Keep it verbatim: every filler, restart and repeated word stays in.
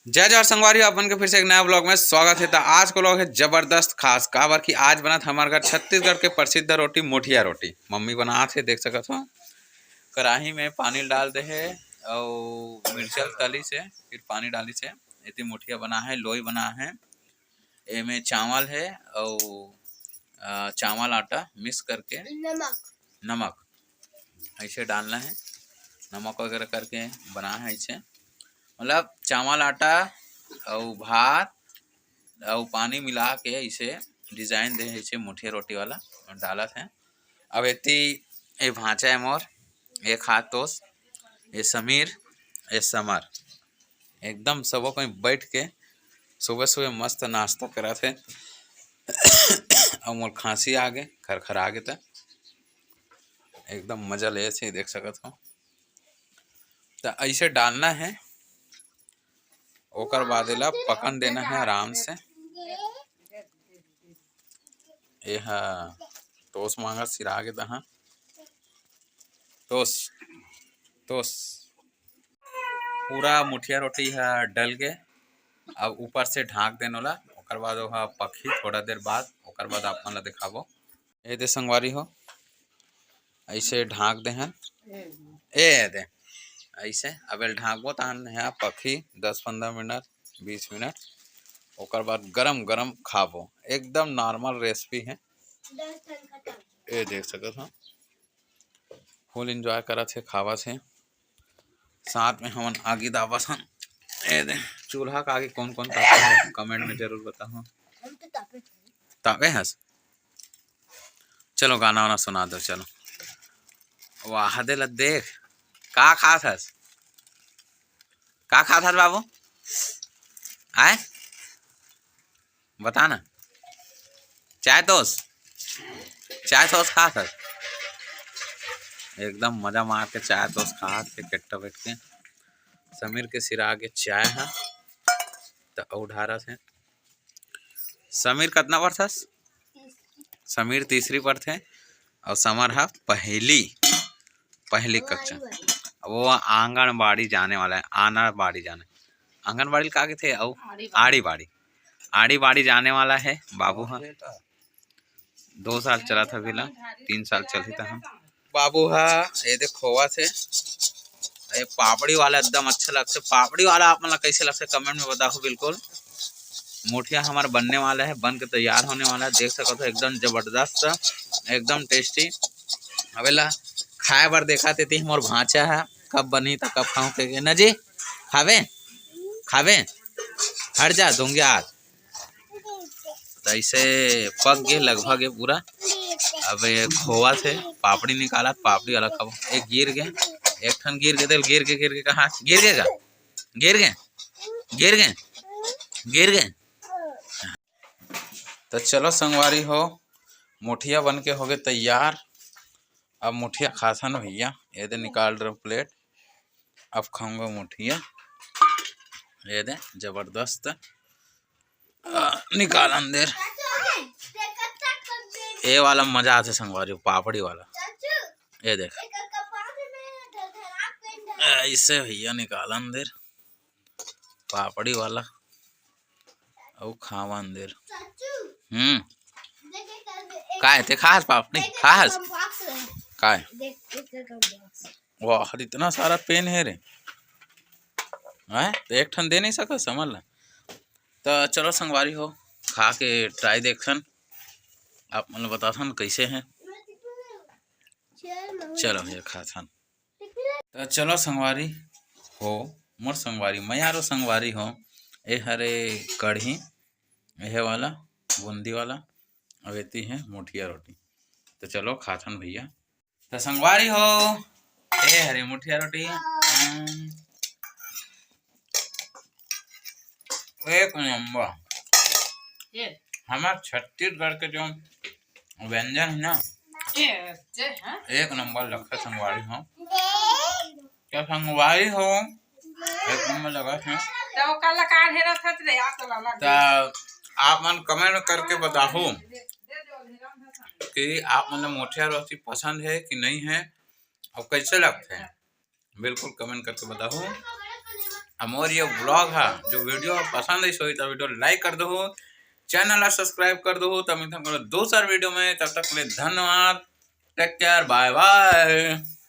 जय जोहार संगवारी हो, अपन के फिर से एक नया vlog में स्वागत है। तो आज को vlog है जबरदस्त खास, काबर कि आज बनत हमारे घर छत्तीसगढ़ के प्रसिद्ध रोटी मोठिया रोटी। मम्मी बनात हे, देख सकत हो, कढ़ाई में पानी डाल दे हे, अउ मिर्चा तली से फिर पानी डाली से एती मोठिया बना है, लोई बना है। एमे चावल है अउ, अ, चावल आटा mix करके नमक। नमक ऐसे डालना है, नमक वगैरह करके बना है ऐसे, मतलब चावल आटा अउ भात अउ पानी मिला के ऐसे design दे है ऐसे मोठिया रोटी वाला डालत है। अब एती ए भांचा है मोर, एक हाथ तोस, ए समीर, ए समर, एकदम सबो कोई बैठ के सुबह सुबह मस्त नाश्ता करत हे। अउ मोर खांसी आ गे, खरखरा गे, त एकदम मजा ले से देख सकत हो। त ऐसे डालना है, ओकर बाद एला पकन देना है आराम से। ए हा तोस मांगा सिरा गे तहाँ। तोस, तोस। पूरा मोठिया रोटी ह डल गे। अब ऊपर से ढांक देन ओला, ओकर बाद ओहा पकही थोड़ा देर बाद, ओकर बाद आप मन ला दिखाबो। ए दे संगवारी हो, ऐसे ढांक दे हन। ए दे, ऐसे अब एल ढांकबो तहन यहाँ पकही दस पंद्रह मिनट, बीस मिनट, ओकर बाद गरम गरम खाबो। एकदम normal recipe है, ए देख सकत हो। फुल enjoy करत हे, खावत हे। साथ में हमन आगी दाबत हन। ए दे, चूल्हा का आगी कौन कौन तापे हे, comment में जरूर बताओ। हम तो तापे थे। तापे हस? चलो गाना वाना सुना दो, चलो। वाह, दे ला देख, का खात हस? का खात हस बाबू? आय? बता ना। चाय तोस, चाय तोस खात हस? एकदम मजा मार के चाय तोस खात के केट्टा बैठ के। समीर के सिरा के चाय ह, त अउ ढारत हे। समीर कतना पढ़थस? समीर तीसरी पढ़थे अउ समर ह पहली, पहली कक्षा। अब वो आंगनबाड़ी जाने वाला है, आनाबाड़ी जाने, आंगनबाड़ी का कथे अउ आड़ी बाड़ी। आड़ी बाड़ी, आड़ी बाड़ी जाने वाला है बाबू ह। दो साल चलत हे अभी ला, तीन साल चलही तहाँ। बाबू ह ए दे खोवत हे। ये पापड़ी वाला एकदम अच्छा लगथे। पापड़ी वाला आप मन ला कैसे लगथे, comment में बताओ बिल्कुल। मोठिया हमार बनने वाला है, बन के तैयार होने वाला है। देख सकत हो एकदम जबरदस्त, एकदम tasty। अबे ला खाए बर देखा तेती मोर भांचा है, कब बनी त कब खाऊं के ना जी। खावे, खावे, हट जा दूंगे आज। त ऐसे पक गे लगभग ये पूरा। अब ये खोवा से पापड़ी निकालत, पापड़ी वाला खाबो। एक गिर गे, एक ठन गिर गे, देल गिर गे, गिर गे, कहाँ गिर गे गा? गिर गे, गिर गे, गिर गे, गिर गे। त चलो संगवारी हो, मोठिया बन के होगे तैयार। अब मोठिया खाथन भैया, ये दे निकाल रहे plate। अब खाऊंगा मोठिया, ये दे जबरदस्त। आ, निकालन दे। ये वाला मजा आथे संगवारी, पापड़ी वाला। ये देख, ऐसे भैया निकालन दे पापड़ी वाला। अउ खावन दे। हम्म। काय ते खास पापड़ी खास? काय? वाह, इतना सारा पेन है रे। हैं? तो एक ठन दे नहीं सकत समझ ला। तो चलो संगवारी हो, खा के try देखथन, आप मन ल बताथन कैसे हैं। चलो ये खाथन। तो चलो संगवारी हो, मोर संगवारी, मयारो संगवारी हो, ए हरे कढ़ी, एहे वाला बूंदी वाला, अब एती है मोठिया रोटी। तो चलो खाथन भैया। त संगवारी हो, ए हरे मुठिया रोटी। हम्म। एक नंबर। ये। हमार छत्तीसगढ़ के जो व्यंजन है ना, ये, ये, हाँ? एक नंबर लगता संगवारी हो। क्या संगवारी हो, एक नंबर लगा है। तो ओकर ला का ढेर रखत रे, आ तो ला, ला। त आप मन comment करके बताहू कि आप मन ला मोठिया रोटी पसंद है कि नहीं है और कैसे लगते हैं, बिल्कुल comment करके बताहू। अब मोर ये vlog हा, जो video पसंद आइस होही, त video like कर दो, channel ला subscribe कर दो। तब मिलथन कोनो दूसर video में, तब तक ले धन्यवाद, take care, bye bye।